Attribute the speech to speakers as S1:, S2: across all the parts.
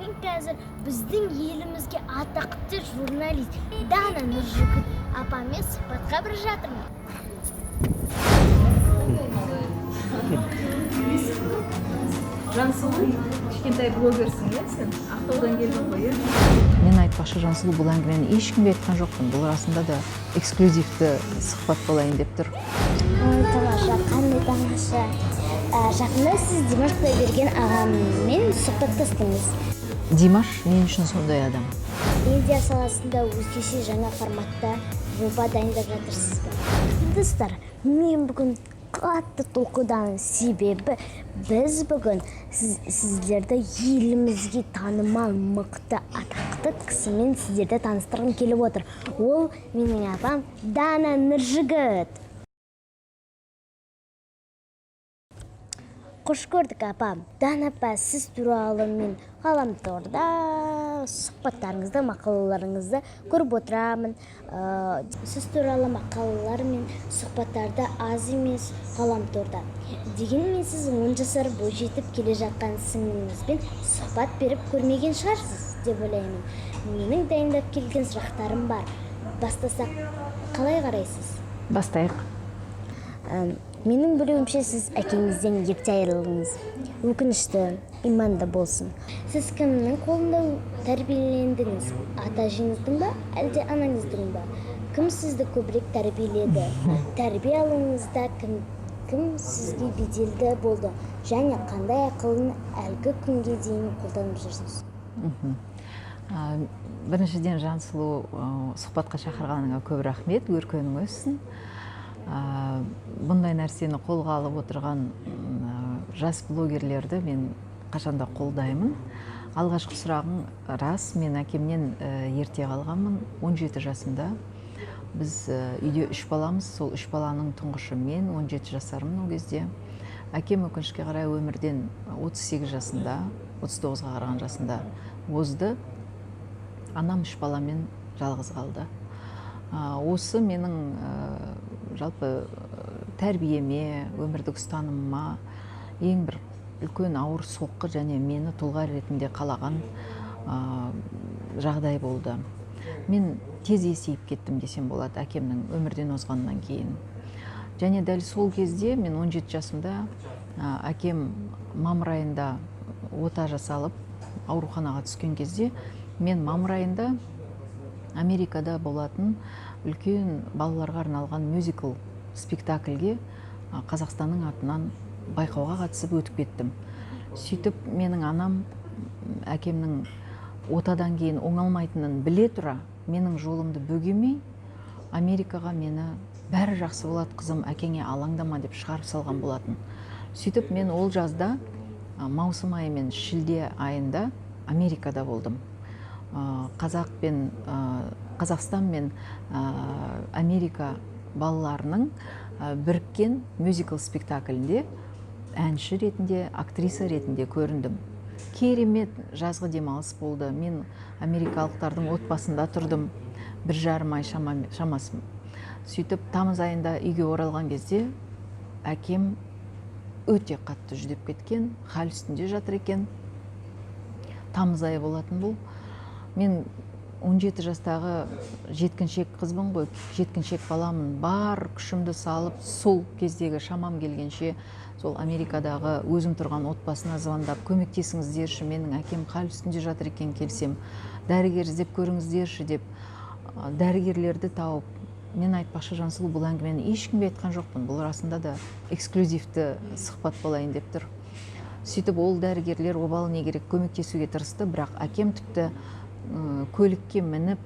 S1: Мен қазір біздің елімізге атақты журналист Дана Нұржігіт апамен сұхбатқа бара жатырмын.
S2: Жансұлу, кішкентай блогерсің, иә, сен Ақтаудан келдің ғой, иә?
S3: Мен, айтпақшы, Жансұлу, бұл әңгімені ешкімге айтқан жоқпын. Бұл расында да эксклюзивті сұхбат болайын деп тұр.
S1: Ой, тамаша, қандай тамаша. Жақында сіз Димаш Құдайберген ағаммен сұхбаттастыңыз.
S3: Димаш мен үшін сондай адам.
S1: Медиа саласында өзгеше жаңа форматта жоба дайындап жатырсыз ба? Достар, мен бүгін қатты толқыдамын, себебі біз бүгін сіздерді елімізге танымал, мықты, атақты кісімен сіздерді таныстырғым келіп отыр. Ол менің апам Дана Нұржігіт. Қош көрдік, апам. Дана апа, сіз туралы мен ғаламторда сұхбаттарыңызды, мақалаларыңызды көріп отырамын. Сіз туралы мақалалар мен сұхбаттарды аз емес ғаламторда. Дегенмен сіз 10 жасар бойжетіп келе жатқан сіңліңізбен сұхбат беріп көрмеген шығарсыз деп ойлаймын. Менің дайындап келген сұрақтарым бар. Бастасақ, қалай қарайсыз?
S3: Бастайық.
S1: Менің білуімше, сіз әкеңізден ерте айырылдыңыз. Өкінішті, иманды болсын. Сіз кімнің қолында тәрбиелендіңіз? Ата әжеңіздің ба, әлде анаңыздың ба? Кім сізді көбірек тәрбиеледі? Тәрбие алуыңызда кім сізге беделді болды және қандай ақылын әлгі күнге дейін қолданып жүрсіз?
S3: Біріншіден, Жансұлу, сұхбатқа шақырғаныңа көп рахмет, өркенің өссін. Бұндай нәрсені қолға алып отырған жас блогерлерді мен қашанда қолдаймын. Алғашқы сұрағың рас, мен әкемнен ерте қалғанмын, 17 жасымда. Біз үйде үш баламыз, сол үш баланың тұңғышы мен, 17 жасармын ол кезде. Әкем өкінішке қарай өмірден 38 жасында, 39-ға қараған жасында озды. Анам үш баламен жалғыз қалды. Осы менің жалпы тәрбиеме, өмірлік ұстанымыма ең бір үлкен ауыр соққы және мені тұлға ретінде қалаған жағдай болды. Мен тез есейіп кеттім десем болады әкемнің өмірден озғаннан кейін. Және дәл сол кезде мен 17 жасымда, әкем мамыр айында ота жасалып ауруханаға түскен кезде мен мамыр айында Америкада болатын үлкен балаларға арналған мюзикл спектакльге Қазақстанның атынан байқауға қатысып өтіп кеттім. Сөйтіп менің анам әкемнің отадан кейін оңалмайтынын біле тұра менің жолымды бөгемей Америкаға мені бәрі жақсы болады, қызым, әкеңе алаңдама деп шығарып салған болатын. Сөйтіп мен ол жазда, маусым айы мен шілде айында Америкада болдым. Қазақстан мен Америка балаларының біріккен мюзикл спектаклінде әнші ретінде, актриса ретінде көріндім. Керемет жазғы демалыс болды. Мен америкалықтардың отбасында тұрдым бір жарым ай шамасы. Сөйтіп тамыз айында үйге оралған кезде әкем өте қатты жүдеп кеткен, хал үстінде жатыр екен. Тамыз айы болатын бұл. Мен 17 жастағы жеткіншек қызбын ғой, жеткіншек баламын. Бар күшімді салып, сол кездегі шамам келгенше сол Америкадағы өзім тұрған отбасына звондап, көмектесіңіздерші, менің әкем хал үстінде жатыр екен, келсем, дәрігер іздеп көріңіздерші деп, дәрігерлерді тауып. Мен, айтпақшы, Жансұлу, бұл әңгімені ешкімге айтқан жоқпын. Бұл расында да эксклюзивті сұхбат болайын деп тұр. Сөйтіп ол дәрігерлер обалы не керек көмектесуге тырысты, бірақ әкем тіпті көлікке мініп,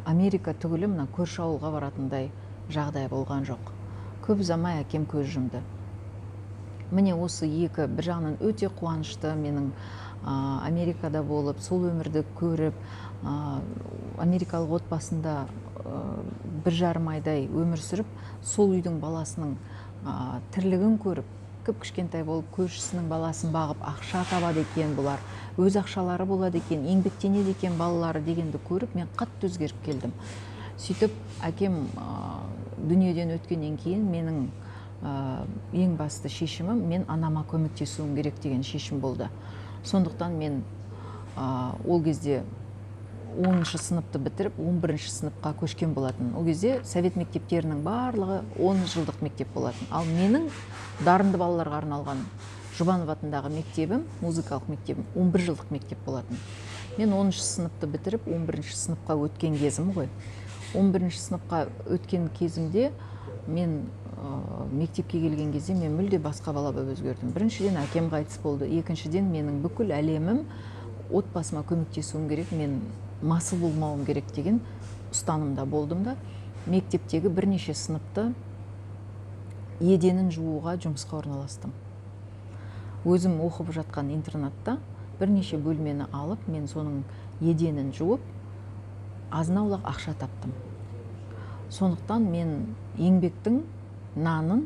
S3: Америка түгілі мына көрші ауылға баратындай жағдай болған жоқ. Көп ұзамай әкем көз жұмды. Міне осы екі бір жағынан өте қуанышты менің, Америкада болып, сол өмірді көріп, америкалық отбасында, бір жарым айдай өмір сүріп, сол үйдің баласының, тірлігін көріп, кіп-кішкентай болып көршісінің баласын бағып ақша табады екен бұлар, өз ақшалары болады екен, еңбектенеді екен балалары дегенді көріп, мен қатты өзгеріп келдім. Сөйтіп әкем, дүниеден өткеннен кейін менің Ең басты шешімім, мен анама көмектесуім керек деген шешім болды. Сондықтан мен ол кезде 10 сыныпты бітіріп, 11 сыныпқа көшкен болатын. Ол кезде совет мектептерінің барлығы 10 жылдық мектеп болатын. Ал менің дарынды балаларға арналған Жұбанов атындағы мектебім, музыкалық мектебім, 11 жылдық мектеп болатын. Мен 10 сыныпты бітіріп, 11 сыныпқа өткен кезім ғой. 11 сыныпқа өткен кезімде мен мектепке келген кезде мен мүлде басқа бала болып өзгердім. Біріншіден, әкем қайтыс болды. Екіншіден, менің бүкіл әлемім отбасыма көмектесуім керек, мен масыл болмауым керек деген ұстанымда болдым да, мектептегі бірнеше сыныпты еденін жууға жұмысқа орналастым. Өзім оқып жатқан интернатта бірнеше бөлмені алып, мен соның еденін жуып, азын-аулақ ақша таптым. Сондықтан мен еңбектің нанын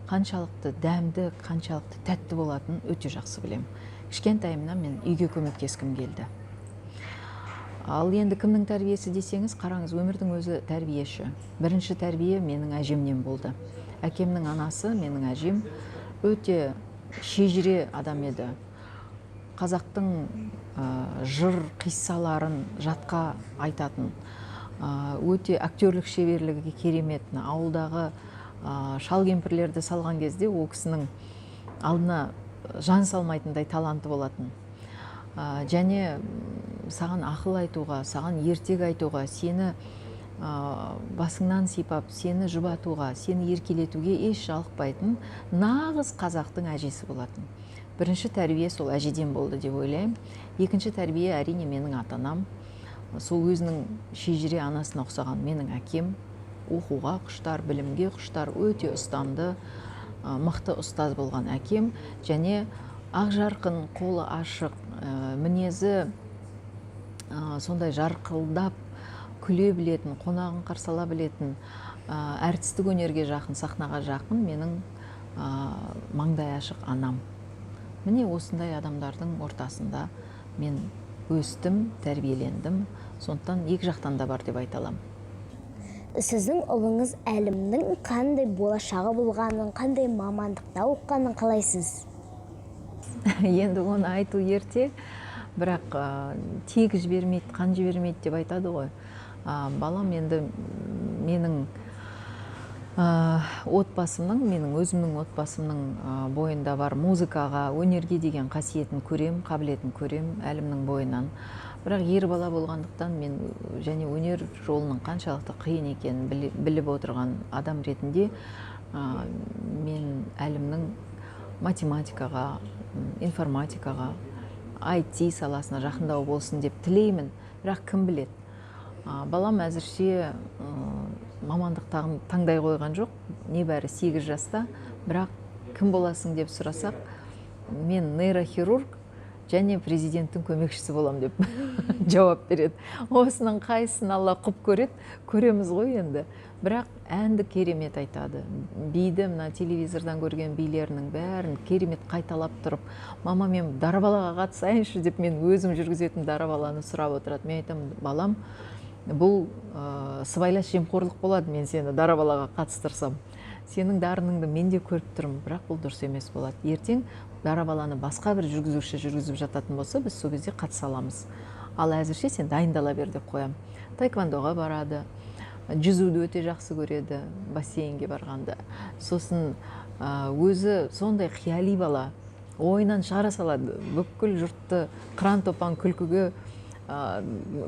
S3: қаншалықты дәмді, қаншалықты тәтті болатынын өте жақсы білемін. Кішкентайымнан мен үйге көмектескім келді. Ал енді кімнің тәрбиесі десеңіз, қараңыз, өмірдің өзі тәрбиеші. Бірінші тәрбие менің әжемнен болды. Әкемнің анасы, менің әжем, өте шежіре адам еді. Қазақтың жыр қиссаларын жатқа айтатын, өте актерлік шеберлігі керемет. Ауылдағы шал кемпірлерді салған кезде ол кісінің алдына жан салмайтындай таланты болатын. Және саған ақыл айтуға, саған ертек айтуға, сені басыңнан сипап, сені жұбатуға, сені еркелетуге еш жалықпайтын нағыз қазақтың әжесі болатын. Бірінші тәрбие сол әжеден болды деп ойлаймын. Екінші тәрбие, әрине, менің ата-анам. Сол өзінің шежіре анасына ұқсаған менің әкем оқуға құштар, білімге құштар, өте ұстамды, мықты ұстаз болған әкем және ақжарқын, қолы ашық, мінезі сондай жарқылдап күле білетін, қонағын қарсы ала білетін, әртістік өнерге жақын, сахнаға жақын менің маңдай ашық анам. Міне, осындай адамдардың ортасында мен өстім, тәрбиелендім. Сондықтан екі жақтан да бар деп айта аламын.
S1: Сіздің ұлыңыз Әлімнің қандай болашағы болғанын, қандай мамандықта оқығанын қалайсыз?
S3: Енді оны айту ерте, бірақ тек жібермейді, қан жібермейді деп айтады ғой. Балам енді менің отбасымның, менің өзімнің отбасымның бойында бар музыкаға, өнерге деген қасиетін көрем, қабілетін көрем Әлімнің бойынан. Бірақ ер бала болғандықтан мен және өнер жолының қаншалықты қиын екенін біліп отырған адам ретінде мен Әлімнің математикаға, информатикаға, IT саласына жақындау болсын деп тілеймін. Бірақ кім біледі? Балам әзірше мамандық таңдай қойған жоқ, небәрі 8 жаста. Бірақ кім боласың деп сұрасақ, мен нейрохирург және президенттің көмекшісі болам деп жауап береді. Осының қайсысын Алла құп көреді, көреміз ғой енді. Бірақ әнді керемет айтады. Биді, мына телевизордан көрген билерінің бәрін керемет қайталап тұрып, мама, мен дарабалаға қатысайыншы деп, мен өзім жүргізетін дарабаланы сұрап отырады. Мен айтамын: балам, бұл сыбайлас жемқорлық болады, мен сені дарабалаға қатыстырсам. Сенің дарыныңды мен де көріп тұрмын, бірақ бұл дұрыс емес болады. Ертең дарабаланы басқа бір жүргізуші жүргізіп жататын болса, біз сол кезде қатыса аламыз. Ал әзірше сен дайындала бер деп қоямын. Таэквондоға барады, жүзуді өте жақсы көреді, бассейнге барғанда. Сосын өзі сондай қияли бала, ойынан шығара салады, бүкіл жұртты қыран топан күлкіге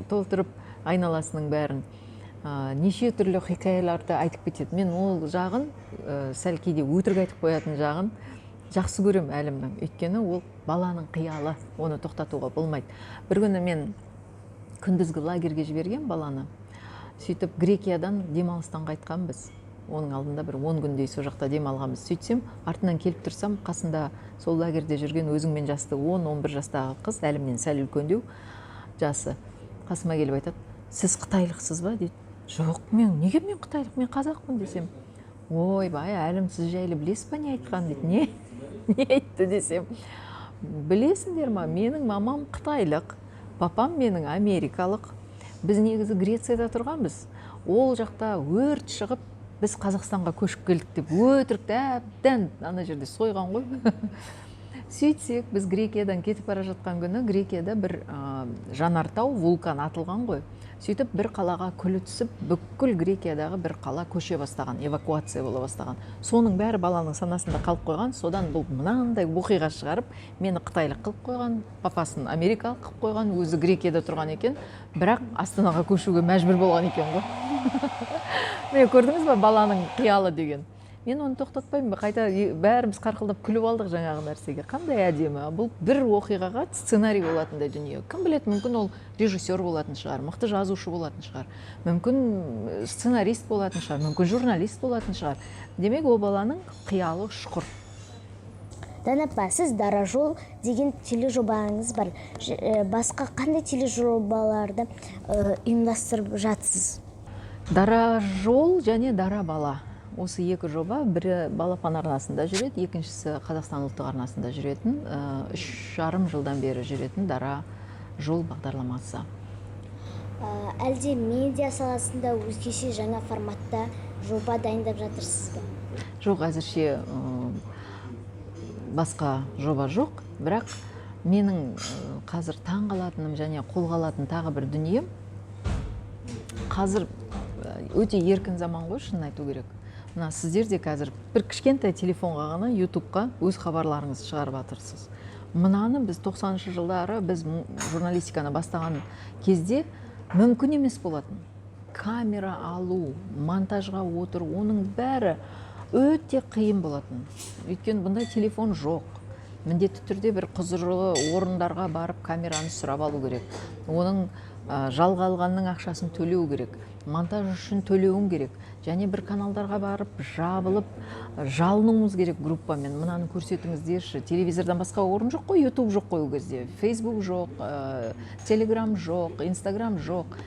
S3: толтырып айналасының бәрін. Неше түрлі хикаяларды айтып кетеді. Мен ол жағын, сәл кейде өтірік айтып қоятын жағын жақсы көремін Әлімнің. Өйткені ол баланың қиялы, оны тоқтатуға болмайды. Бір күні мен күндізгі лагерьге жіберген баланы. Сөйтіп Грекиядан демалыстан қайтқанбыз. Оның алдында бір 10 күндей сол жақта демалғанбыз. Сөйтсем, артынан келіп тұрсам, қасында сол лагерьде жүрген өзіңмен жасты 10-11 жастағы қыз, Әлімнен сәл үлкендеу жасы, қасыма келіп айтады: сіз қытайлықсыз ба дейді. Жоқ, мен неге, мен қытайлық, мен қазақпын десем, ойбай, Әлім сіз жайлы білесіз ба не айтқан дейді. Не айтты десем, білесіңдер ма, менің мамам қытайлық, папам менің америкалық. Біз негізі Грецияда тұрғанбыз. Ол жақта өрт шығып, Біз Қазақстанға көшіп келдік деп өтірікті әбден ана жерде сойған ғой. Сөйтсек, біз Грекиядан кетіп бара жатқан күні Грекияда бір жанартау, вулкан атылған ғой. Сөйтіп бір қалаға күлі түсіп, бүкіл Грекиядағы бір қала көше бастаған, эвакуация бола бастаған. Соның бәрі баланың санасында қалып қойған. Содан бұл мынандай оқиға шығарып, мені қытайлық қылып қойған, папасын америкалық қылып қойған, өзі Грекияда тұрған екен, бірақ Астанаға көшуге мәжбүр болған екен ғой. Міне, көрдіңіз ба, баланың қиялы деген. Мен оны тоқтатпаймын, қайта бәріміз қарқылдап күліп алдық жаңағы нәрсеге. Қандай әдемі, бұл бір оқиғаға сценарий болатындай дүние. Кім біледі, мүмкін, ол режиссер болатын шығар, мықты жазушы болатын шығар, мүмкін, сценарист болатын шығар, мүмкін, журналист болатын шығар. Демек, ол баланың қиялы ұшқыр.
S1: Дана апа, сіз «Дара жол» деген тележобаңыз бар. Басқа қандай тележобаларды ұйымдастырып жатсыз?
S3: «Дара жол» және «Дара бала», осы екі жоба. Бірі Балапан арнасында жүреді, екіншісі Қазақстан ұлттық арнасында жүретін, 3,5 жылдан бері жүретін «Дара жол» бағдарламасы.
S1: Әлде медиа саласында өзгеше жаңа форматта жоба дайындап жатырсыз ба?
S3: Жоқ, әзірше басқа жоба жоқ. Бірақ менің қазір таң қалатыным және қолға алатын тағы бір дүнием, қазір өте еркін заман ғой, шынын айту керек. Мына сіздер де қазір бір кішкентай телефонға ғана Ютубқа өз хабарларыңызды шығарып жатырсыз. Мынаны біз 90-шы жылдары, біз журналистиканы бастаған кезде мүмкін емес болатын. Камера алу, монтажға отыру, оның бәрі өте қиын болатын, өйткені бұндай телефон жоқ. Міндетті түрде бір құзырлы орындарға барып камераны сұрап алу керек, оның жалға алғанның ақшасын төлеу керек, монтаж үшін төлеуің керек және бір каналдарға барып жабылып жалынуымыз керек группамен: «Мынаны көрсетіңіздерші». Телевизордан басқа орын жоқ қой, Ютуб жоқ қой ол кезде, Фейсбук жоқ, Телеграм жоқ, Инстаграм жоқ.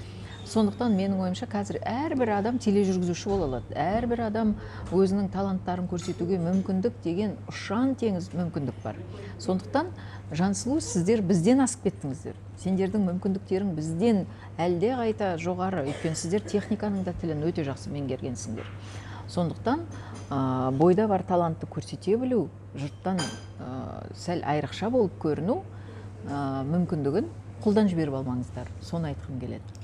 S3: Сондықтан менің ойымша, қазір әрбір адам тележүргізуші бола алады, әрбір адам өзінің таланттарын көрсетуге мүмкіндік деген ұшан теңіз мүмкіндік бар. Сондықтан, Жансұлу, сіздер бізден асып кеттіңіздер, сендердің мүмкіндіктерің бізден әлде қайта жоғары, өйткені сіздер техниканың да тілін өте жақсы меңгергенсіңдер. Сондықтан бойда бар талантты көрсете білу, жұрттан сәл айрықша болып көріну мүмкіндігін қолдан жіберіп алмаңыздар, соны айтқым келеді.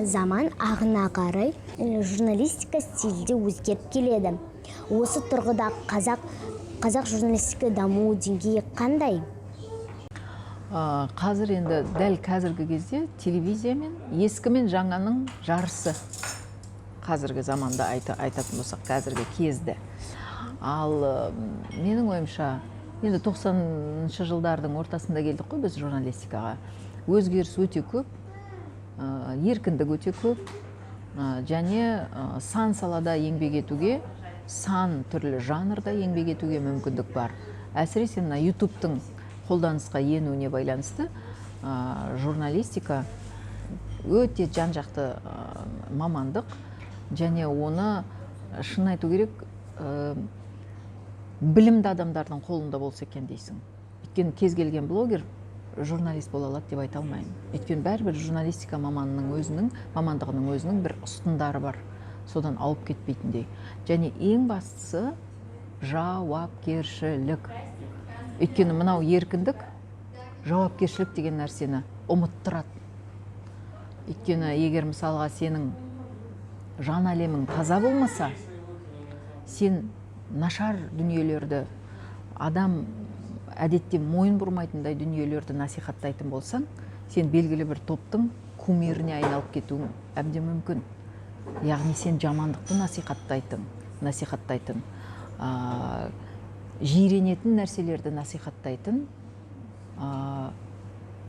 S1: Заман ағына қарай журналистика стилі де өзгеріп келеді. Осы тұрғыда қазақ журналистика даму деңгейі қандай?
S3: Қазір енді, дәл қазіргі кезде телевизия мен ескі мен жаңаның жарысы, қазіргі заманда айтатын болсақ, қазіргі кезді. Ал менің ойымша, енді 90-шы жылдардың ортасында келдік қой біз журналистикаға. Өзгеріс өте көп, еркіндік өте көп, және сан салада еңбек етуге, сан түрлі жанрда еңбек етуге мүмкіндік бар. Әсіресе мына Ютубтың қолданысқа енуіне байланысты журналистика өте жан жақты мамандық және оны, шын айту керек, білімді адамдардың қолында болса екен дейсің. Өйткені кез келген блогер журналист бола алады деп айта алмаймын, өйткені бәрібір журналистика маманының өзінің мамандығының өзінің бір ұстындары бар, содан ауып кетпейтіндей. Және ең бастысы жауапкершілік, өйткені мынау еркіндік жауапкершілік деген нәрсені ұмыттырады. Өйткені егер, мысалға, сенің жан әлемің таза болмаса, сен нашар дүниелерді, адам әдетте мойын бұрмайтындай дүниелерді насихаттайтын болсаң, сен белгілі бір топтың кумиріне айналып кетуің әбден мүмкін. Яғни сен жамандықты насихаттайтын, жиренетін нәрселерді насихаттайтын,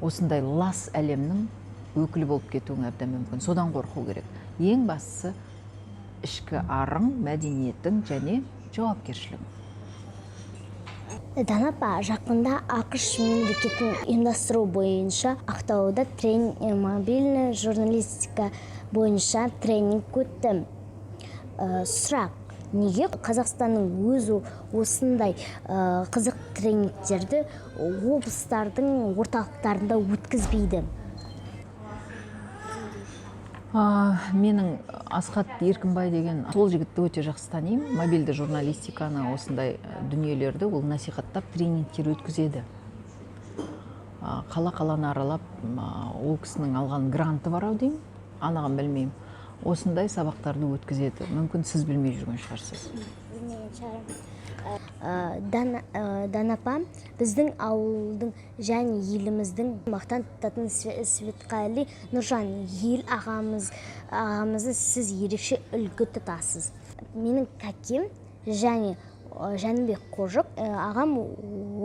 S3: осындай лас әлемнің өкілі болып кетуің әбден мүмкін. Содан қорқу керек. Ең бастысы ішкі арың, мәдениетің және жауапкершілігің.
S1: Дана апа, жақында АҚШ мемлекетін ұйымдастыру бойынша Ақтауда мобильный журналистика бойынша тренинг өтті. Сұрақ: неге Қазақстанның өзі осындай қызық тренингтерді облыстардың орталықтарында өткізбейді?
S3: Менің Асхат Еркінбай деген сол жігітті өте жақсы танимын. Мобильді журналистиканы, осындай дүниелерді ол насихаттап, тренингтер өткізеді. Қала қаланы аралап, ол кісінің алған гранты бар ау деймін, анығын білмеймін. Осындай сабақтарды өткізеді. Мүмкін, сіз білмей жүрген шығарсыз.
S1: Білмеген шығармын. Дана апа, біздің ауылдың және еліміздің мақтан тұтатын Светқали Нұржан ел ағамызды сіз ерекше үлгі тұтасыз. Менің кәкем және Жәнібек Қожық ағам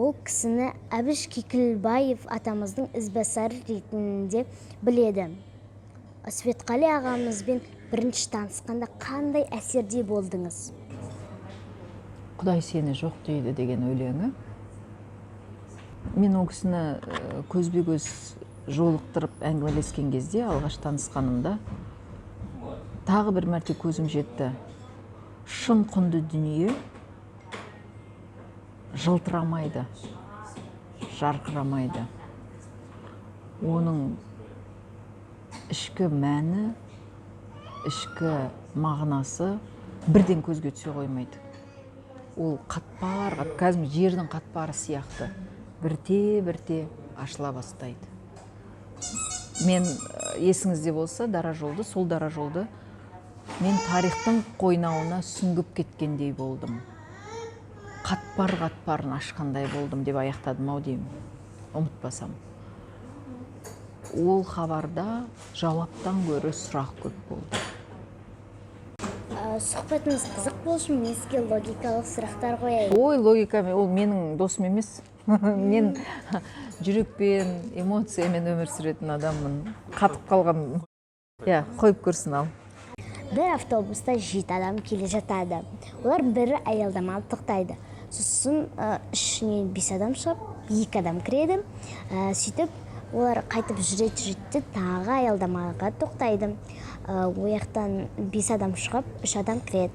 S1: ол кісіні Әбіш Кекілбаев атамыздың ізбасары ретінде біледі. Светқали ағамызбен бірінші танысқанда қандай әсерде болдыңыз?
S3: «Құдай сені жоқ дейді» деген өлеңі. Мен ол кісіні көзбе көз жолықтырып әңгімелескен кезде, алғаш танысқанымда, тағы бір мәрте көзім жетті: шын құнды дүние жылтырамайды, жарқырамайды. Оның ішкі мәні, ішкі мағынасы бірден көзге түсе қоймайды. Ол қатпар, кәдімгі жердің қатпары сияқты бірте бірте ашыла бастайды. Мен, есіңізде болса, дара жолды, сол дара жолды мен тарихтың қойнауына сүңгіп кеткендей болдым, қатпар қатпарын ашқандай болдым деп аяқтадым ау деймін, ұмытпасам. Ол хабарда жауаптан гөрі сұрақ көп болды.
S1: Сұхбатымыз қызық болсын, мен сізге логикалық сұрақтар қояйын.
S3: Ой, логика ол менің досым емес. Мен жүрекпен, эмоциямен өмір сүретін адаммын. Қатып қалған. Иә, қойып көрсін, ал.
S1: Бір автобуста жеті адам келе жатады. Олар бірі аялдамада тоқтайды. Сосын ішінен бес адам шығып, екі адам кіреді. Сөйтіп олар қайтып жүреді, жүреді де тағы аялдамаға тоқтайды. Ол жақтан бес адам шығып, үш адам кіреді.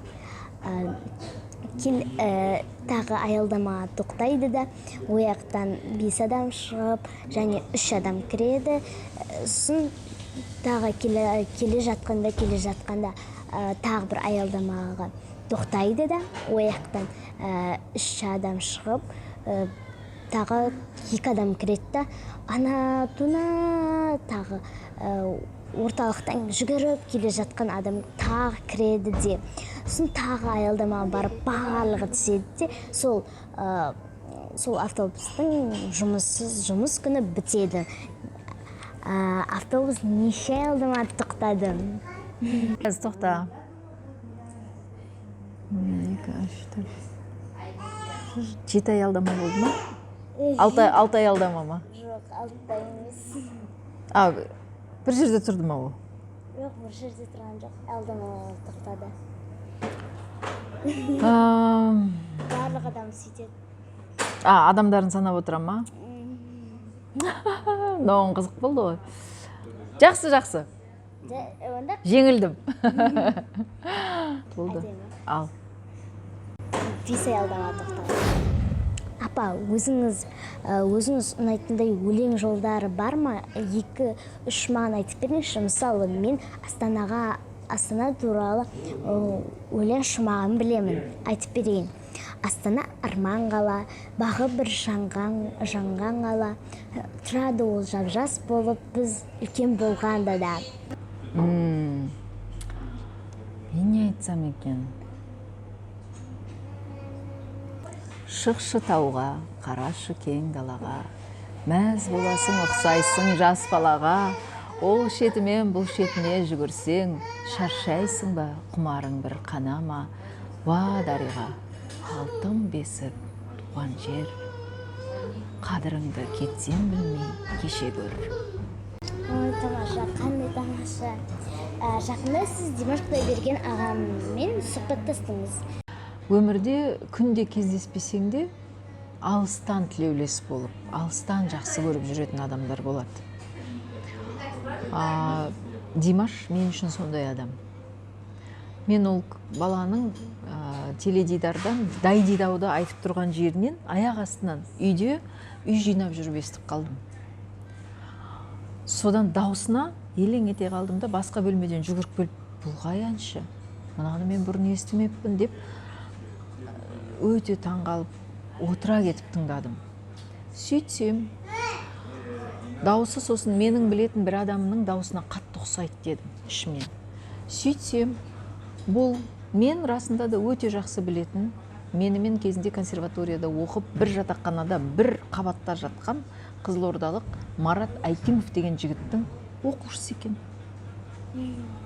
S1: Тағы аялдамаға тоқтайды да, ол жақтан бес адам шығып және үш адам кіреді. Сосын тағы келе жатқанда тағы бір аялдамаға тоқтайды да, ол жақтан үш адам шығып, тағы екі адам кіреді да, ана туна тағы орталықтан жүгіріп келе жатқан адам тағы кіреді де, сосын тағы аялдамаға барып, барлығы түседі де, сол автобустың жұмыс күні бітеді. Автобус неше аялдамада тоқтады?
S3: Қазір, тоқта. Бір, екі, үш, төрт, жеті аялдама болды ма? Алты аялдама ма?
S1: Жоқ, алтыда емес.
S3: А, бір жерде тұрды ма ол?
S1: Жоқ, бір жерде тұрған жоқ, аялдамаға тоқтады. Барлық адам сөйтеді.
S3: А, адамдарын санап отыра ма? Мынауың қызық болды ғой. Жақсы, жақсы.
S1: Онда
S3: Жеңілдім, болды.
S1: Айтайын ба?
S3: Ал.
S1: Бес аялдама тоқтады. Апа, өзіңіз ұнайтындай өлең жолдары бар ма? Екі үш маған айтып беріңізші. Мысалы, мен Астана туралы өлең шумағын білемін, айтып берейін. Астана — арман қала, бағы бір жанған қала. Тұрады ол жап жас болып біз үлкен болғанда да.
S3: Мен не айтсам екен? Шықшы тауға, қарашы кең далаға, мәз боласың, ұқсайсың жас балаға. Ол шетімен бұл шетіне жүгірсең, шаршайсың ба, құмарың бір қана ма? Уа, дариға, алтын бесік, туған жер, қадіріңді кетсем білмей кеше көр.
S1: Ой, тамаша, қандай тамаша! Жақында сіз Димаш Құдайберген ағаммен сұхбаттастыңыз.
S3: Өмірде күнде кездеспесең де, алыстан тілеулес болып, алыстан жақсы көріп жүретін адамдар болады. Димаш мен үшін сондай адам. Мен ол баланың теледидардан дайдидауды айтып тұрған жерінен аяқ астынан үйде үй жинап жүріп естіп қалдым. Содан даусына елең ете қалдым да, басқа бөлмеден жүгіріп келіп, бұл қай әнші, мынаны мен бұрын естімеппін деп өте таңғалып отыра кетіп тыңдадым. Сөйтсем, дауысы сосын менің білетін бір адамның даусына қатты ұқсайды дедім ішімнен. Сөйтсем, бұл мен расында да өте жақсы білетін, менімен кезінде консерваторияда оқып, бір жатақханада, бір қабатта жатқан қызылордалық Марат Айкимов деген жігіттің оқушысы екен.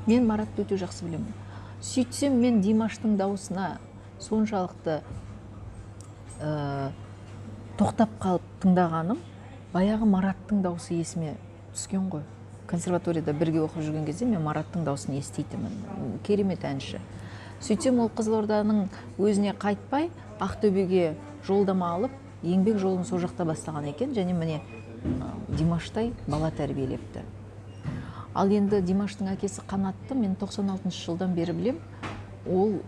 S3: Мен Маратты өте жақсы білемін. Сөйтсем, мен Димаштың дауысына соншалықты тоқтап қалып тыңдағаным, баяғы Мараттың дауысы есіме түскен ғой. Консерваторияда бірге оқып жүрген кезде мен Мараттың дауысын еститінмін, керемет әнші. Сөйтсем, ол Қызылорданың өзіне қайтпай, Ақтөбеге жолдама алып, еңбек жолын сол жақта бастаған екен және міне, Димаштай бала тәрбиелепті. Ал енді Димаштың әкесі Қанатты мен 96 жылдан бері білем. Ол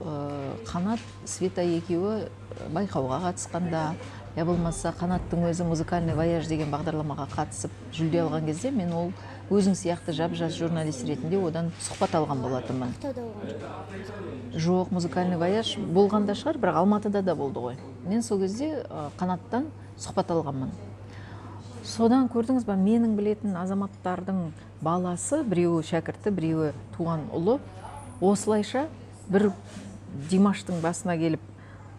S3: Қанат, Света екеуі байқауға қатысқанда, я болмаса Қанаттың өзі «Музыкальный вояж» деген бағдарламаға қатысып, жүлде алған кезде, мен ол өзің сияқты жап жас журналист ретінде одан сұхбат алған болатынмын.
S1: Ақтауда болған жоқ.
S3: Жоқ, «Музыкальный вояж» болған да шығар, бірақ Алматыда да болды ғой. Мен сол кезде Қанаттан сұхбат алғанмын. Содан көрдіңіз ба, менің білетін азаматтардың баласы, біреуі шәкірті, біреуі туған ұлы, осылайша бір Димаштың басына келіп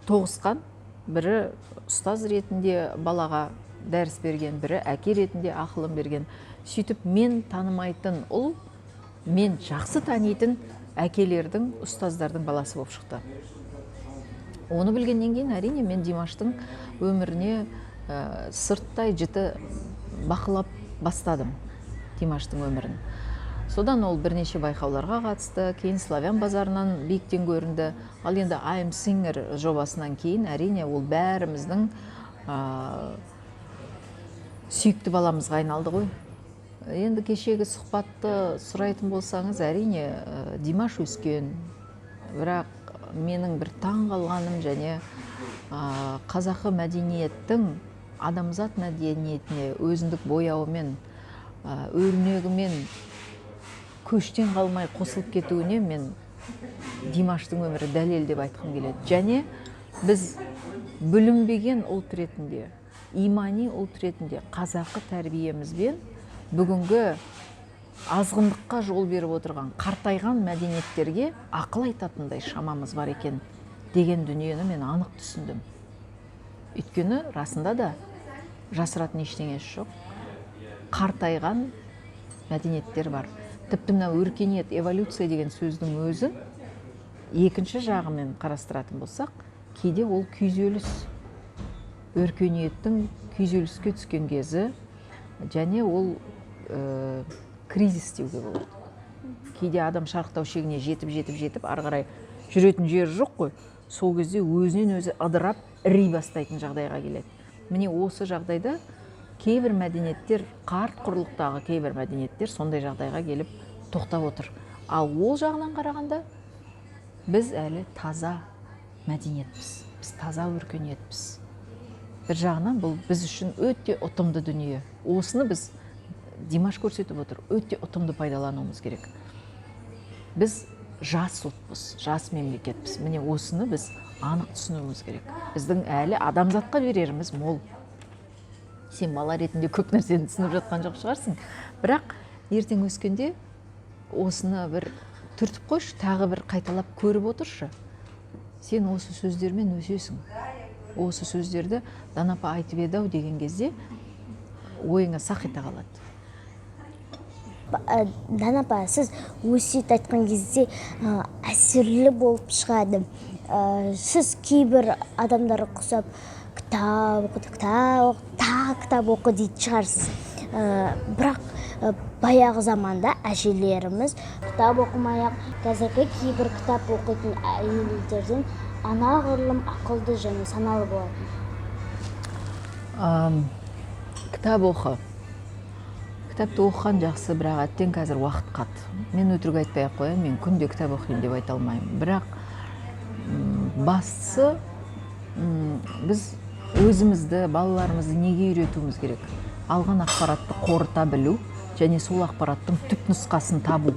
S3: тоғысқан, бірі ұстаз ретінде балаға дәріс берген, бірі әке ретінде ақылын берген. Сөйтіп, мен танымайтын ұл мен жақсы танитын әкелердің, ұстаздардың баласы болып шықты. Оны білгеннен кейін, әрине, мен Димаштың өміріне сырттай жіті бақылап бастадым, Димаштың өмірін. Содан ол бірнеше байқауларға қатысты, кейін «Славян базарынан» биіктен көрінді. Ал енді I'm Singer жобасынан кейін, әрине, ол бәріміздің сүйікті баламызға айналды ғой. Енді кешегі сұхбатты сұрайтын болсаңыз, әрине, Димаш өскен, бірақ менің бір таң қалғаным және қазақы мәдениеттің адамзат мәдениетіне өзіндік бояуымен, өрнегімен көштен қалмай қосылып кетуіне мен Димаштың өмірі дәлел деп айтқым келеді. Және біз бүлінбеген ұлт ретінде, имани ұлт ретінде, қазақы тәрбиемізбен бүгінгі азғындыққа жол беріп отырған қартайған мәдениеттерге ақыл айтатындай шамамыз бар екен деген дүниені мен анық түсіндім. Өйткені расында да жасыратын ештеңесі жоқ, қартайған мәдениеттер бар. Тіпті мына өркениет, эволюция деген сөздің өзін екінші жағымен қарастыратын болсақ, кейде ол күйзеліс, өркениеттің күйзеліске түскен кезі және ол кризис деуге болады. Кейде адам шарықтау шегіне жетіп, жетіп, жетіп, ары қарай жүретін жері жоқ қой, сол кезде өзінен өзі ыдырап, іри бастайтын жағдайға келеді. Міне, осы жағдайда кейбір мәдениеттер, қарт құрлықтағы кейбір мәдениеттер сондай жағдайға келіп тоқтап отыр. Ал ол жағынан қарағанда, біз әлі таза мәдениетпіз, біз таза өркениетпіз. Бір жағынан бұл біз үшін өте ұтымды дүние. Осыны біз, Димаш көрсетіп отыр, өте ұтымды пайдалануымыз керек. Біз жас ұлтпыз, жас мемлекетпіз. Міне, осыны біз анық түсінуіміз керек. Біздің әлі адамзатқа береріміз мол. Сен бала ретінде көп нәрсені түсініп жатқан жоқ шығарсың, бірақ ертең өскенде осыны бір түртіп қойшы, тағы бір қайталап көріп отыршы. Сен осы сөздермен өсесің. Осы сөздерді «Дана апа айтып еді ау» деген кезде ойыңа сақ ете қалады.
S1: Дана апа, сіз өсиет айтқан кезде әсерлі болып шығады. Сіз кейбір адамдар құсап, кітап оқы, кітап оқы, тағы кітап оқы дейтін шығарсыз. Бірақ баяғы заманда әжелеріміз кітап оқымай ақ қазіргі кейбір кітап оқитын әйелдерден анағұрлым ақылды және саналы болатын.
S3: Кітап оқы, кітапты оқыған жақсы, бірақ әттең, қазір уақыт қат. Мен өтірік айтпай ақ қояйын, мен күнде кітап оқимын деп айта алмаймын. Бірақ бастысы, біз өзімізді, балаларымызды неге үйретуіміз керек? Алған ақпаратты қорыта білу және оны дұрыс пайдалана білу. Және сол ақпараттың түп нұсқасын табу.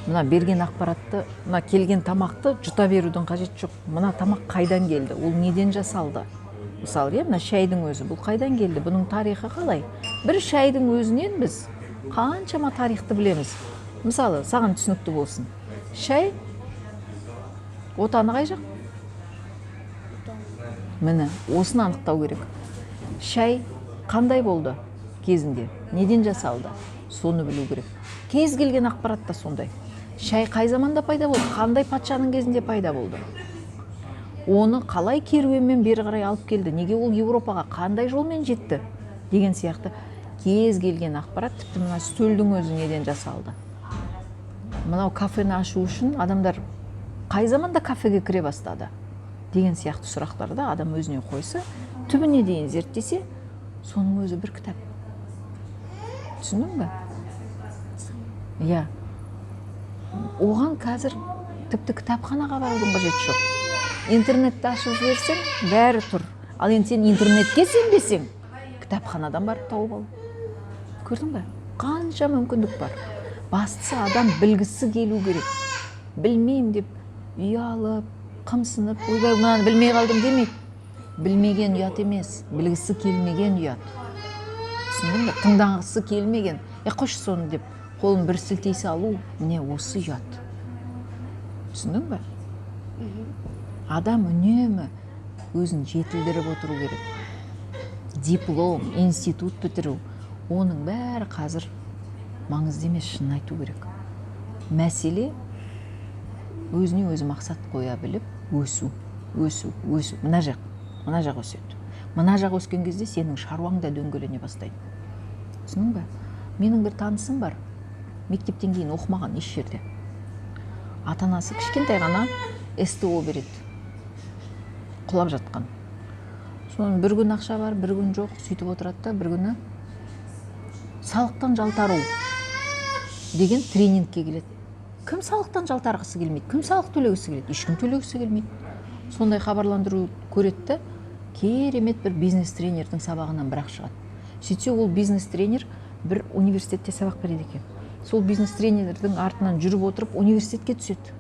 S3: Мына берген ақпаратты, мына келген тамақты жұта берудің қажеті жоқ. Мына тамақ қайдан келді, ол неден жасалды? Мысалы, иә, мына шайдың өзі, бұл қайдан келді, бұның тарихы қалай? Бір шайдың өзінен біз қаншама тарихты білеміз. Мысалы, саған түсінікті болсын. Шай отаны қай жақ? Міне, осыны анықтау керек. Шай қандай болды кезінде, неден жасалды, соны білу керек. Кез келген ақпарат та сондай. Шай қай заманда пайда болды, қандай патшаның кезінде пайда болды, оны қалай керуенмен бері қарай алып келді, неге ол Еуропаға қандай жолмен жетті деген сияқты кез келген ақпарат, тіпті мына үстелдің өзі неден жасалды, мынау кафені ашу үшін адамдар қай заманда кафеге кіре бастады деген сияқты сұрақтарды адам өзіне қойса, түбіне дейін зерттесе, соның өзі бір кітап. Түсіндің бе? Иә. Оған қазір тіпті кітапханаға барудың қажеті жоқ. Интернетті ашып жіберсең, бәрі тұр. Ал енді сен интернетке сенбесең, кітапханадан барып тауып ал. Көрдің бе? Қанша мүмкіндік бар. Бастысы, адам білгісі келу керек. Білмеймін деп ұялып, қымсынып, ойбай, мынаны білмей қалдым демейді. Білмеген ұят емес, білгісі келмеген ұят. Түсіндің бе? Тыңдағысы келмеген. Е, қойшы соны деп қолын бір сілтей салу, міне, осы ұят. Түсіндің бе? Адам үнемі өзін жетілдіріп отыру керек. Диплом, институт бітіру, оның бәрі қазір маңызды емес, шынын айту керек. Мәселе өзіне өзі мақсат қоя біліп, өсу, өсу, өсу. Мына жақ, мына жақ өседі. Мына жақ өскен кезде сенің шаруаң да дөңгелене бастайды. Түсіндің бе? Менің бір танысым бар, мектептен кейін оқымаған еш жерде. Ата анасы кішкентай ғана СТО береді, құлап жатқан. Соны бір күн ақша бар, бір күн жоқ, сөйтіп отырады да, бір күні салықтан жалтару деген тренингке келеді. Кім салықтан жалтарғысы келмейді? Кім салық төлегісі келеді? Ешкім төлегісі келмейді. Сондай хабарландыру көреді да, керемет бір бизнес тренердің сабағынан бірақ шығады. Сөйтсе, ол бизнес тренер бір университетте сабақ береді екен. Сол бизнес тренердің артынан жүріп отырып, университетке түседі.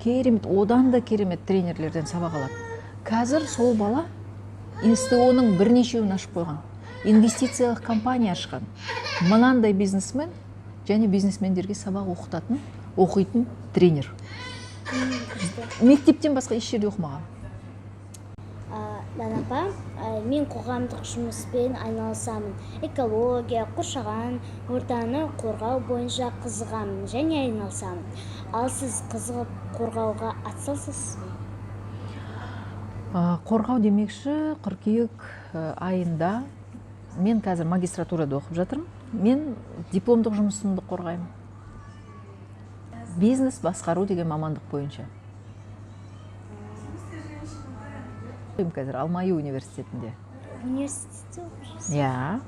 S3: Керемет, одан да керемет тренерлерден сабақ алады. Қазір сол бала СТО-ның бірнешеуін ашып қойған, инвестициялық компания ашқан, мынандай бизнесмен және бизнесмендерге сабақ оқытатын, оқитын тренер. Мектептен басқа еш жерде оқымаған.
S1: Дана апа, мен қоғамдық жұмыспен айналысамын. Экология, қоршаған ортаны қорғау бойынша қызығамын және айналысамын. Ал сіз қызығып қорғауға атсалысасыз ба?
S3: Қорғау демекші, қыркүйек айында мен қазір магистратурада оқып жатырмын. Мен дипломдық жұмысымды қорғаймын, бизнес басқару деген мамандық бойынша. Қазір АлмаЮ университетінде.
S1: Университетте оқып жүрсіз?
S3: Иә.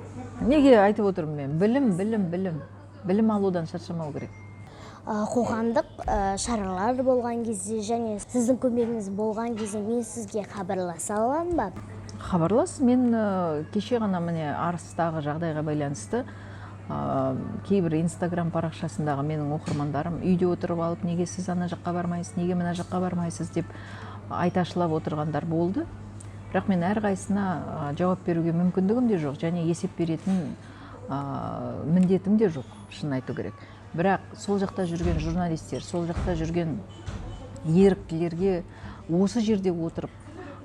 S3: Неге айтып отырмын мен? Білім, білім, білім. Білім алудан шаршамау керек.
S1: Қоғамдық шаралар болған кезде және сіздің көмегіңіз болған кезде мен сізге хабарласа аламын ба?
S3: Хабарлас. Мен кеше ғана, міне, Арыстағы жағдайға байланысты кейбір Инстаграм парақшасындағы менің оқырмандарым үйде отырып алып, неге сіз ана жаққа бармайсыз, неге мына жаққа бармайсыз деп айташылап отырғандар болды. Бірақ мен әрқайсысына жауап беруге мүмкіндігім де жоқ және есеп беретін міндетім де жоқ, шын айту керек. Бірақ сол жақта жүрген журналистер, сол жақта жүрген еріктілерге осы жерде отырып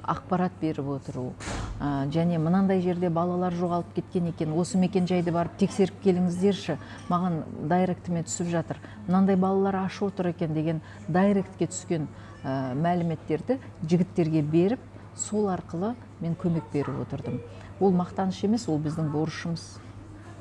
S3: ақпарат беріп отыру, және мынандай жерде балалар жоғалып кеткен екен, осы мекен жайды барып тексеріп келіңіздерші, маған дайректіме түсіп жатыр, мынандай балалар аш отыр екен деген дайректке түскен мәліметтерді жігіттерге беріп, сол арқылы мен көмек беріп отырдым. Ол мақтаныш емес, ол біздің борышымыз.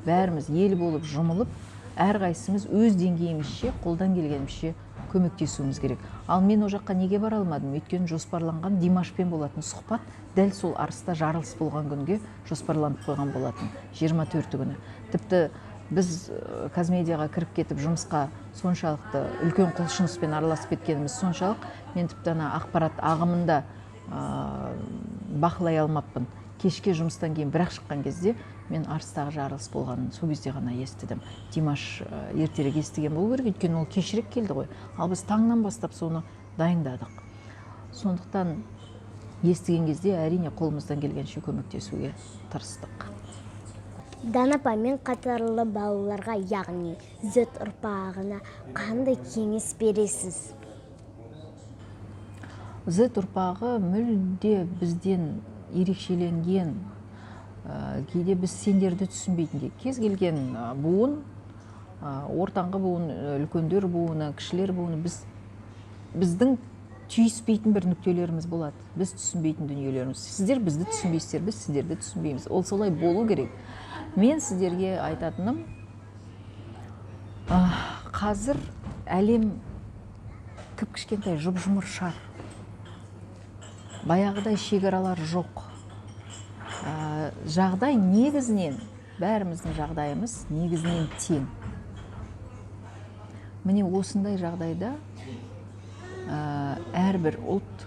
S3: Бәріміз ел болып жұмылып, әрқайсымыз өз деңгейімізше, қолдан келгенімізше көмектесуіміз керек. Ал мен ол жаққа неге бара алмадым? Өйткені жоспарланған Димашпен болатын сұхбат дәл сол Арыста жарылыс болған күнге жоспарланып қойған болатын, 24 күні. Тіпті біз Казмедиаға кіріп кетіп, жұмысқа соншалықты үлкен құлшыныспен араласып кеткеніміз соншалық, мен тіпті ана ақпарат ағымында бақылай алмаппын. Кешке жұмыстан кейін бірақ шыққан кезде мен Арыстағы жарылыс болғанын сол кезде ғана естідім. Димаш ертерек естіген болу керек, өйткені ол кешірек келді ғой. Ал біз таңнан бастап соны дайындадық. Сондықтан естіген кезде әрине қолымыздан келгенше көмектесуге тырыстық.
S1: Дана апа, мен қатарлы балаларға, яғни Z ұрпағына қандай кеңес бересіз?
S3: Z ұрпағы мүлде бізден ерекшеленген, кейде біз сендерді түсінбейтіндей. Кез келген буын, ортаңғы буын, үлкендер буыны, кішілер буыны, біздің түйіспейтін бір нүктелеріміз болады, біз түсінбейтін дүниелеріміз. Сіздер бізді түсінбейсіздер, біз сіздерді түсінбейміз. Ол солай болу керек. Мен сіздерге айтатыным, қазір әлем кіп-кішкентай жұп-жұмыр шар. Баяғыдай шекаралар жоқ. Жағдай негізінен, бәріміздің жағдайымыз негізінен тең. Міне осындай жағдайда әрбір ұлт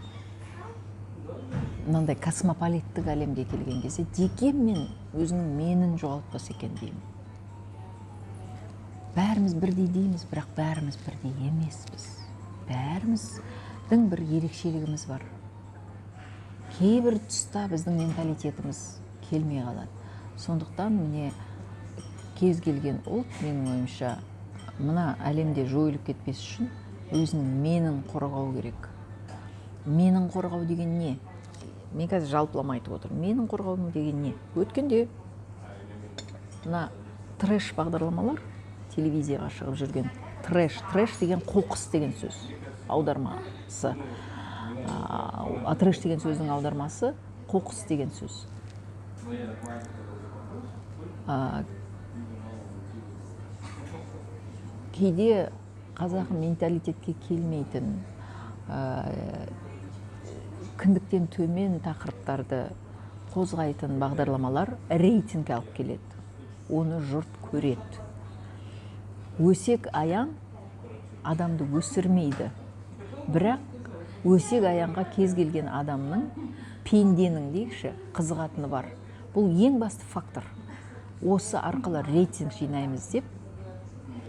S3: мынандай космополиттік әлемге келген кезде дегенмен өзінің менін жоғалтпас екен деймін. Бәріміз бірдей дейміз, бірақ бәріміз бірдей емеспіз. Бәріміздің бір ерекшелігіміз бар. Кейбір тұста біздің менталитетіміз келмей қалады. Сондықтан міне кез келген ұлт, менің ойымша, мына әлемде жойылып кетпес үшін өзінің менін қорғау керек. Менін қорғау деген не? Мен қазір жалпылама айтып отырмын. Менін қорғау деген не? Өткенде мына трэш бағдарламалар, телевизияға шығып жүрген трэш, трэш деген қоқыс деген сөз аудармасы. Трэш деген сөздің аудармасы қоқыс деген сөз. Кейде қазақы менталитетке келмейтін, кіндіктен төмен тақырыптарды қозғайтын бағдарламалар рейтинг алып келеді. Оны жұрт көреді. Өсек аяң адамды өсірмейді. Бірақ өсек аяңға кез келген адамның, пенденің дейікші, қызығатыны бар. Бұл ең басты фактор. Осы арқылы рейтинг жинаймыз деп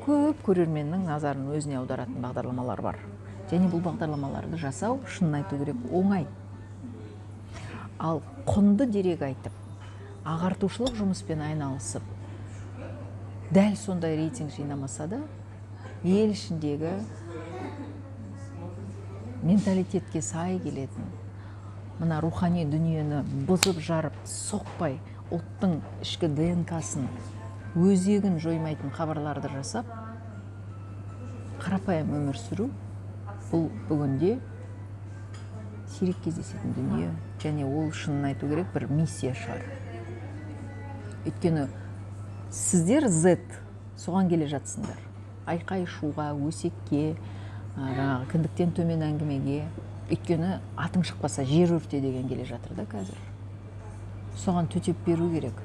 S3: көп көрерменнің назарын өзіне аударатын бағдарламалар бар. Және бұл бағдарламаларды жасау, шынын айту керек, оңай. Ал құнды дерек айтып, ағартушылық жұмыспен айналысып, дәл сондай рейтинг жинамаса да, ел ішіндегі менталитетке сай келетін, мына рухани дүниені бұзып жарып, соқпай, ұлттың ішкі ДНК-сын, өзегін жоймайтын хабарларды жасап, қарапайым өмір сүру, бұл бүгінде сирек кездесетін дүние, және ол шынын айту керек бір миссия шығар. Өйткені сіздер Z соған келе жатсыңдар. Айқай шуға, өсекке, жаңағы кіндіктен төмен әңгімеге. Өйткені атың шықпаса жер өрте деген келе жатыр да қазір. Соған төтеп беру керек.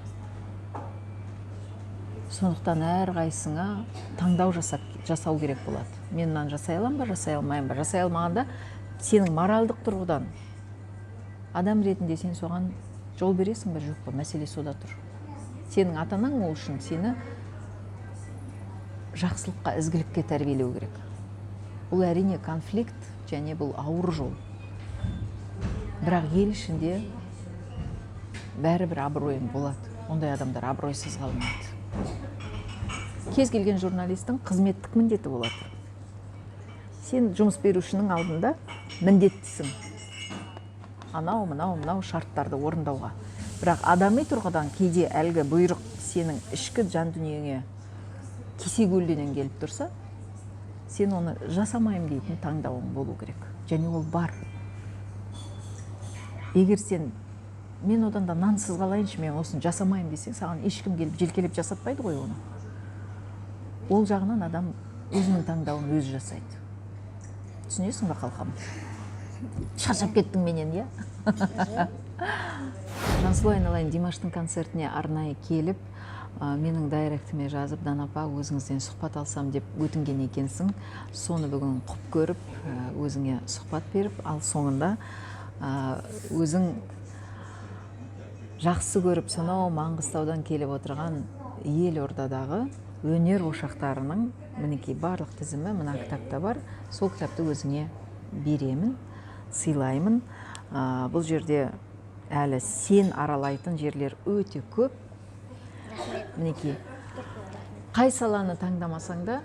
S3: Сондықтан әрқайсыңа таңдау жасау керек болады. Мен мынаны жасай аламын ба, жасай алмаймын ба? Жасай алмағанда сенің моральдық тұрғыдан адам ретінде сен соған жол бересің бе, жоқ па? Мәселе сода тұр. Сенің ата-анаң ол үшін сені жақсылыққа, ізгілікке тәрбиелеу керек. Бұл әрине конфликт және бұл ауыр жол. Бірақ ел ішінде бәрібір абыройың болады. Ондай адамдар абыройсыз қалмайды. Кез келген журналистің қызметтік міндеті болады. Сен жұмыс берушінің алдында міндеттісің. Анау, мынау, мынау шарттарды орындауға. Бірақ адами тұрғыдан кейде әлгі бұйрық сенің ішкі жан дүниеңе кесе көлденең келіп тұрса, сен оны жасамаймын дейтін таңдауың болу керек. Және ол бар. Егер сен мен одан да нансыз қалайыншы, мен осыны жасамаймын десең, саған ешкім келіп желкелеп жасатпайды ғой оны. Ол жағынан адам өзінің таңдауын өзі жасайды. Түсінесің бе, қалқам? Шаршап кеттің менен, иә? Жансұлу айналайын, Димаштың концертіне арнайы келіп, менің дайректіме жазып, Дана апа, өзіңізден сұхбат алсам деп өтінген екенсің. Соны бүгін құп көріп, өзіңе сұхбат беріп, ал соңында өзің Жақсы көріп, сонау Маңғыстаудан келіп отырған елордадағы өнер ошақтарының, мінекей, барлық тізімі мына кітапта бар. Сол кітапты өзіңе беремін, сыйлаймын. Бұл жерде әлі сен аралайтын жерлер өте көп. Мінекей, қай саланы таңдамасаң да,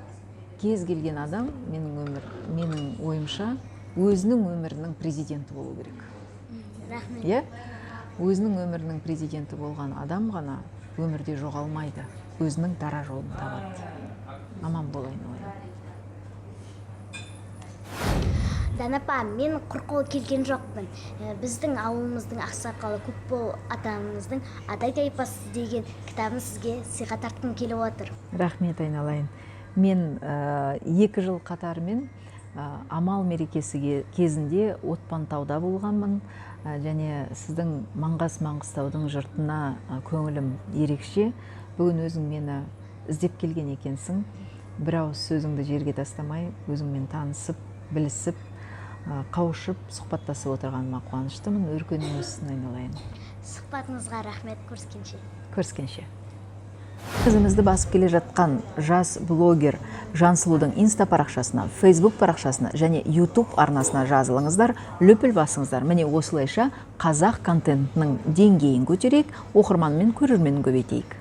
S3: кез келген адам, менің ойымша, өзінің өмірінің президенті болу керек.
S1: Рахмет.
S3: Иә, өзінің өмірінің президенті болған адам ғана өмірде жоғалмайды, өзінің дара жолын табады. Аман бол, айналайын.
S1: Дана апа, мен құр қол келген жоқпын. Біздің ауылымыздың ақсақалы Көкбол атамыздың «Адай тайпасы» деген кітабын сізге сыйға тартқым келіп отыр.
S3: Рахмет, айналайын. Мен 2 жыл қатарымен Амал мерекесі кезінде Отпантауда болғанмын. Және сіздің Маңғаз, Маңғыстаудың жұртына көңілім ерекше. Бүгін өзің мені іздеп келген екенсің. Бір ауыз сөзіңді жерге тастамай, өзіңмен танысып, білісіп, қауышып, сұхбаттасып отырғаныма қуаныштымын. Өркенің өссін, айналайын.
S1: Сұхбатыңызға рахмет, көріскенше.
S3: Көріскенше. Ізімізді басып келе жатқан жас блогер Жансұлудың Инста парақшасына, Фейсбук парақшасына және Ютуб арнасына жазылыңыздар, лүпіл басыңыздар. Міне, осылайша қазақ контентінің деңгейін көтерейік, оқырман мен көрерменін көбейтейік.